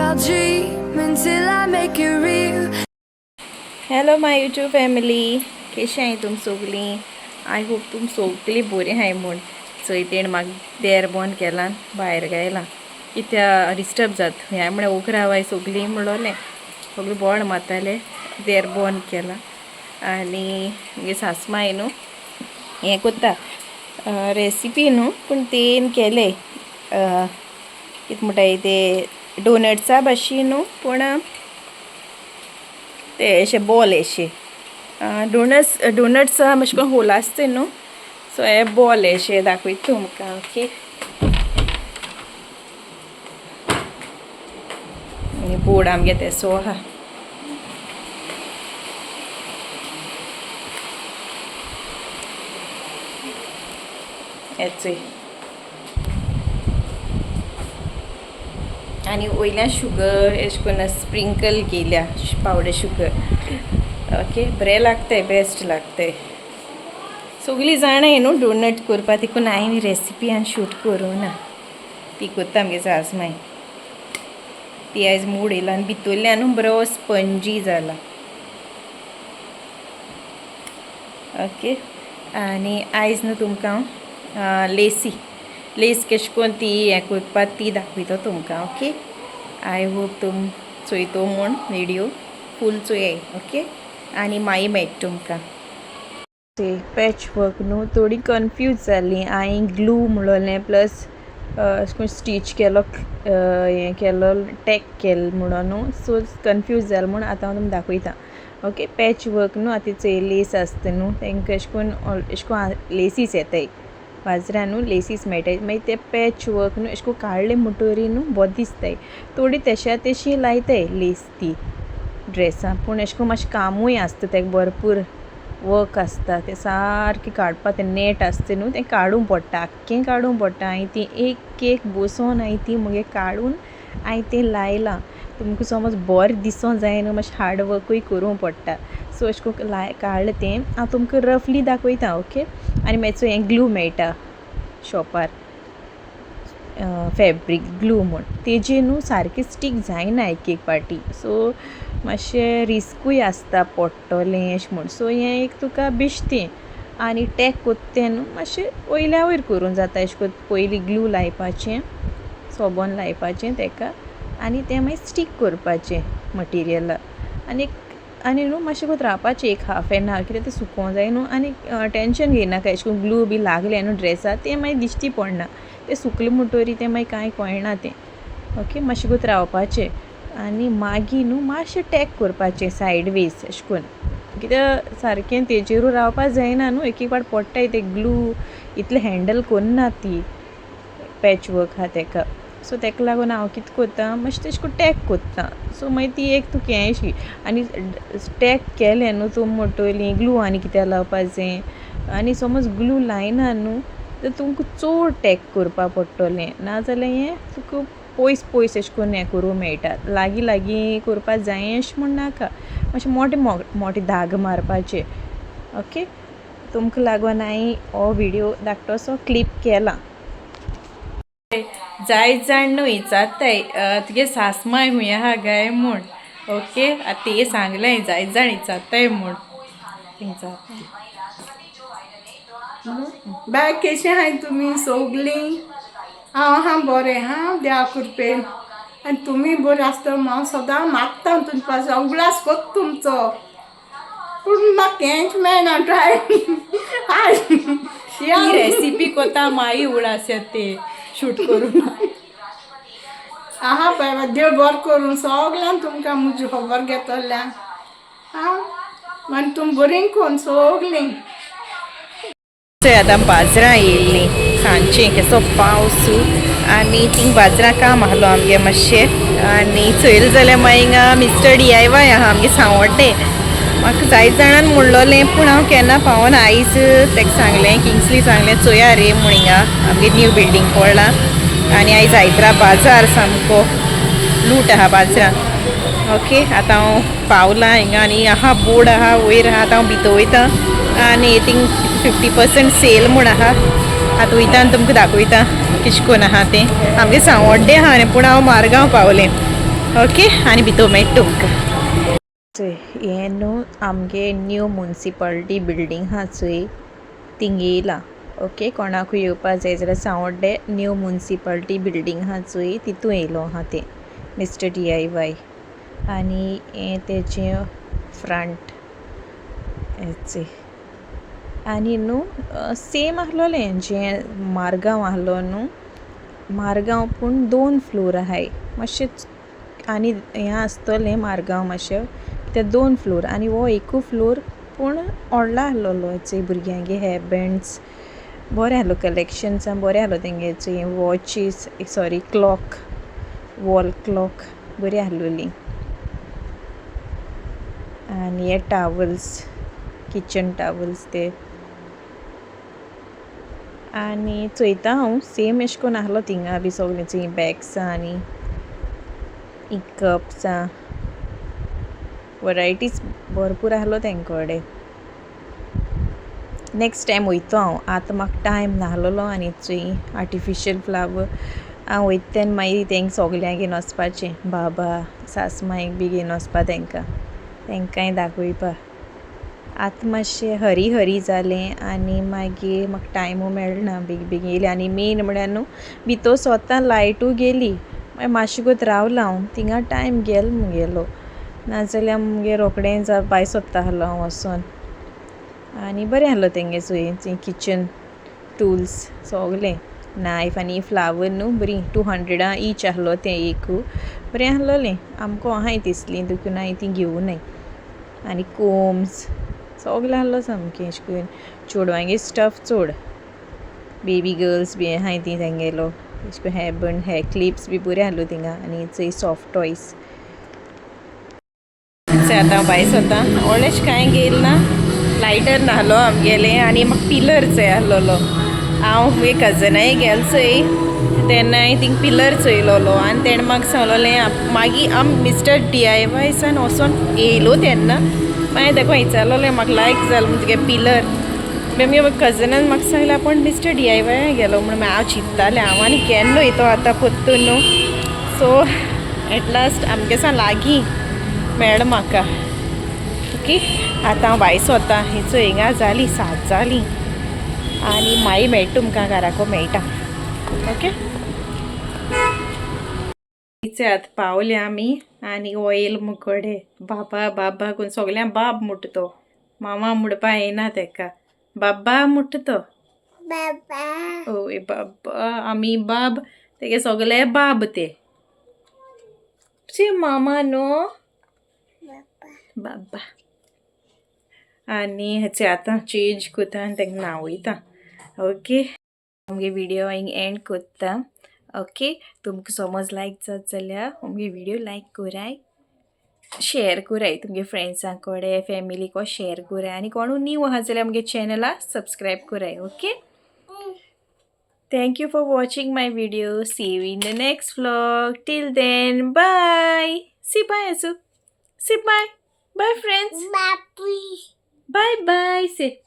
I'll dream until I make it real. Hello my YouTube family, केशी आहाय तुम सोगलीं? I hope तुम सोगलीं बोरी आहाय म्हूण. चोय तेणें म्हाका देर बंद केलां, भायर गायलां कित्या डिस्टर्ब जात ह्या म्हळ्यार ओग रावाय सोगलीं म्हणलोलें, सगळीं बोंड मारताले, देर बंद केलां. आनी मुगे सासमाय न्हू हें कोत्ता रेसिपी न्हू, पूण तेन केले कितें म्हणटाय ते डोनट्सा भाशेन न्हू, पूण ते अशे बॉल अशे डोनट्स डोनट्स मातशें करून होल आसता न्हू, सो हे बॉल अशे दाखयता तुमकां. ओके, आनी बोर्ड आमगे तेसो आहा. हेचोय आनी वयल्यान शुगर अशें करून स्प्रिंकल केल्या, पावडर शुगर. ओके, बरें लागताय, बेस्ट लागताय. सगळीं जाणाय न्हू डोनट करपा, देखून हांवें रेसिपी आनी शूट करूं ना. ती कोत्ता आमगे सासमाय. ती आयज मूड येयला आनी भितरल्यान न्हू बरो स्पंजी जाला. ओके, आनी आयज न्हू तुमकां लेसी लेस केश कोन ती हें करपा ती दाखयता तुमकां. ओके, I hope तुम चोयतो म्हूण विडियो फूल चोयाय. ओके, आनी मागीर मेळटा तुमकां. ते पॅच वर्क न्हू थोडी कन्फ्यूज जाली हांवें. ग्लू म्हणलोलें प्लस अशें करून स्टीच केलो, हें केलो, टॅक केलो म्हणून न्हू, सो कन्फ्यूज जालें म्हूण आतां हांव तुमकां दाखयता. ओके, पॅच वर्क न्हू आतां चोय लेस आसता न्हू, तांकां अशें करून अशें करून लेसीस येताय बाजरान न्हू, लेसीस मेळटाय. मागीर ते पॅच वर्क न्हू अशें करून काडले म्हणटरी न्हू बरें दिसताय. थोडी तेशा तेशी लायताय लेस ती ड्रेसां, पूण अशें करून मातशें कामूय आसता तेका, भरपूर वर्क आसता. तें सारकें काडपा तें नेट आसता न्हू, तें काडूंक पडटा, आख्खें काडूंक पडटा. हांवें ती एक एक बसोन हांवें ती मुगे काडून हांवें तें लायलां. तुमकां समज बरें दिसों जाय न्हू, मातशें हार्ड वर्कूय करूंक पडटा. सो अशें करून लाय काडलें तें हांव तुमकां रफली दाखयता. ओके, आनी मातसो हें ग्लू मेळटा शॉपार, फेब्रीक ग्लू म्हूण, तेजेर न्हू सारकें स्टीक जायना एक एक पाटी, सो मातशें रिस्कूय आसता पडटलें अशें म्हूण. सो हें एक तुका बेश्टें आनी टॅक कोत्ता तें न्हू मातशें वयल्या वयर करूंक जाता. अशें करून पयलीं ग्लू लायपाचें, सोबोन लायपाचें तेका आनी तें मागीर स्टीक करपाचें मटिरियला. आनी आनी न्हू मातशें कोत रावपाचें एक हाफ एन आवर, कित्याक तें सुकों जाय न्हू. आनी टेंशन घेयनाका, अशें करून ग्लू बी लागलें न्हू ड्रेसाक तें मागीर दिश्टी पडना, तें सुकलें म्हणटरी तें मागीर कांय कळना तें. ओके, मातशें कोत रावपाचें आनी मागीर न्हू मातशें टॅक करपाचें सायड वेज अशें करून, कित्याक सारकें तेजेरूय रावपा जायना न्हू, एक एक पाट पडटाय तें ग्लू, इतलें हँडल कोन्ना ती पॅच वर्क आहा तेका. सो तेका लागून हांव कितें कोत्ता, मातशें तेशें करून टॅक कोत्ता. सो मागीर ती एक तुका हें अशी आनी टॅक केलें न्हू तूं म्हणटली ग्लू आनी कित्याक लावपाचें, आनी समज ग्लू लायना न्हू जाल्यार तुमकां चोड टॅक करपा पडटलें, नाजाल्यार हें तुका पयस पयस अशें करून हें करूंक मेळटा. लागीं लागीं करपा जाय अशें म्हूण नाका, मातशें मोटे मोटे दाग मारपाचे. ओके, तुमकां लागून हांवें हो विडियो धाकटोसो क्लिप केला. जायत जाण न्हू विचारताय तुगे सासमाय खूंय आहा काय म्हूण. ओके, आतां ते सांगलें जायत जाण विचारताय म्हूण. बाय, केशें आहाय तुमी सोगलीं? हांव आहा बोरें आहा देवा कृपेन, आनी तुमी बरीं आसता हांव सदां मागता तुमचे पासून, उगडास कोत्ता तुमचो, पूण म्हाका तेंच मेळना ट्राय. ही रेसिपी कोता मागीर उगडास येता ते शूट करून. आहा बाय, देव बरें करूं सगल्यांक तुमकां म्हजी खबर घेतल्या. आं, मागीर तुमी बरीं कोन सगलीं. आतां बाजरां येयल्लीं सांजचें, केसो पावस आनी थिंग बाजरां काम आहलो आमगे मातशें. आनी चोयलें जाल्यार मागीर हिंगा मिस्टर DIY आहा आमगे सांवड्डें. म्हाका जायत जाणान म्हणलोलें पूण हांव केन्ना पावना. आयज तेका सांगलें, किंग्सली सांगलें चोया रे म्हूण, हिंगा आमगे न्यू बिल्डींग पडलां आनी आयज आयतरा बाजार सामको लूट आहा बाजरां. ओके, आतां हांव पावलां हिंगा आनी आहा बोर्ड आहा वयर आहा. आतां हांव भितर वयता आनी थिंग 50% सेल म्हूण आहा. आतां वयता आनी तुमकां दाखयता कितें कोन्न आहा तें. आमगे सांवड्डें आहा न्ही, पूण हांव मारगांव पावलें. ओके आनी भितर मेळटा तुमकां. चोय हें न्हू आमगे न्यू मुन्सिपाल्टी बिल्डींग आहा चोय थिंग येयला. ओके, कोणाकूय येवपा जाय जाल्यार सांवड्डे न्यू मुन्सिपाल्टी बिल्डींग आहा चोय तितू येयलो आहा तें मिस्टर DIY. आनी हें तेजें फ्रंट हें. आनी न्हू सेम आहलोलें जें मारगांव आहलो न्हू मारगांव, पूण दोन फ्लोर आहाय मातशें. आनी हें आसतलें मारगांव मातशें ते दोन फ्लोर आनी हो एकू फ्लोर, पूण व्हडलो आहलोलो. चोय भुरग्यांगे हेर बँड्स बरें आहलो, कलेक्शन्स बरें आहलो तेंगे. चोय वॉचीस, सॉरी क्लॉक, वॉल क्लॉक बरी आहलोली. आनी हे टावल्स, किचन टावल्स ते. आनी चोयता हांव सेम एशें कोन्न आहलो थिंगा बी सोगलें. चोय बॅग्सां आनी कप्सां वरायटीज भरपूर आहलो तेंक कोडे. नेक्स्ट टायम वयतो हांव, आतां म्हाका टायम नाहलोलो. आनी चोय आर्टिफिशियल फ्लावर. हांव वयता तेन्ना मागीर तेंक सोगल्यांक घेवन वचपाचें, बाबा सासमांयक बी घेवन वचपा, तेंकां तेंकांय दाखयपा. आतां मातशें हरी हरी जालें आनी मागीर म्हाका टायमू मेळना, बेगी बेगीन येयलें. आनी मेन म्हळ्यार न्हू भितर सोता लायटू गेली, मागीर मातशें कोत रावलां हांव थिंगा, टायम गेलो मुगेलो. नाजाल्यार मुगे रोखडें जा भायर सोदता आहलो हांव वोसोन. आनी बरें आहलो तेंगे. चोय किचन टुल्स सोगलें, नायफ आनी फ्लावर न्हू बरी, 200 ईच आहलो तें एक, बरें आहलोलें. आमकां आहाय दिसलीं देखून हांवें ती घेवनाय. आनी कोम्स सोगलें आहलो सामकें एशें करून. चेडवांगे स्टफ चोड, बेबी गर्ल्स बी आहाय ती तेंगेलो एशें करून हेर बंड, हेर क्लिप्स बी बरें आहलो थिंगा. आनी चोय सॉफ्ट टॉयस. आतां भायर सोता, व्हडलेंशें कांय घेयल ना. लायटर नाहलो आमगेलें आनी म्हाका पिलर जाय आहलोलो. हांव मुगे कजनाय गेल चोय तेन्नाय थिंग पिलर चोयलोलो आनी तेणें म्हाका सांगलोलें. मागीर आम मिस्टर DIYसान वचोन येयलो तेन्ना मागीर तेका विचारलोलें, म्हाका लायक जालो म्हण तुगे पिलर. मागीर मुगे कजनान म्हाका सांगलें आपूण मिस्टर DIY गेलो म्हण. मागीर हांव चिंत्तालें हांव आनी केन्ना वयतो आतां पोत्तून न्हू. सो एट लास्ट आमगे सा लागीं मेळ्ळो म्हाका. ओके, आतां हांव भायर सोदता. ही चोय हिंगा जाली 7 जालीं आनी मागीर मेळटा तुमकां, घराको मेळटा. ओके, आतां पावले आमी. आनी हो येयलो मुकोडे बाबा बाबा करून, सगळ्यांक बाब म्हणटा तो, मामा म्हणपा येना तेका, बाबा म्हणटा तो. ओय बाबा, आमी बाब तेगे सगळे बाब ते. शी मामा न्हू बाबा. आनी हेचे आतां चेंज करता आनी तांकां न्हांवयता. ओके, आमगे विडियो हिंग एंड करता. ओके, तुमकां समज लायक जात जाल्यार आमगे विडियो लायक कराय, शेअर कराय तुमगे फ्रेंड्सां कडेन, फॅमिलीको शेअर कराय. आनी कोणू न्यू आहा जाल्यार आमगे चॅनलाक सबस्क्रायब कराय. Okay, thank you for watching my video. See you in the next vlog. Till then, bye. See bye Azu, say bye bye friends. Bye bye, say.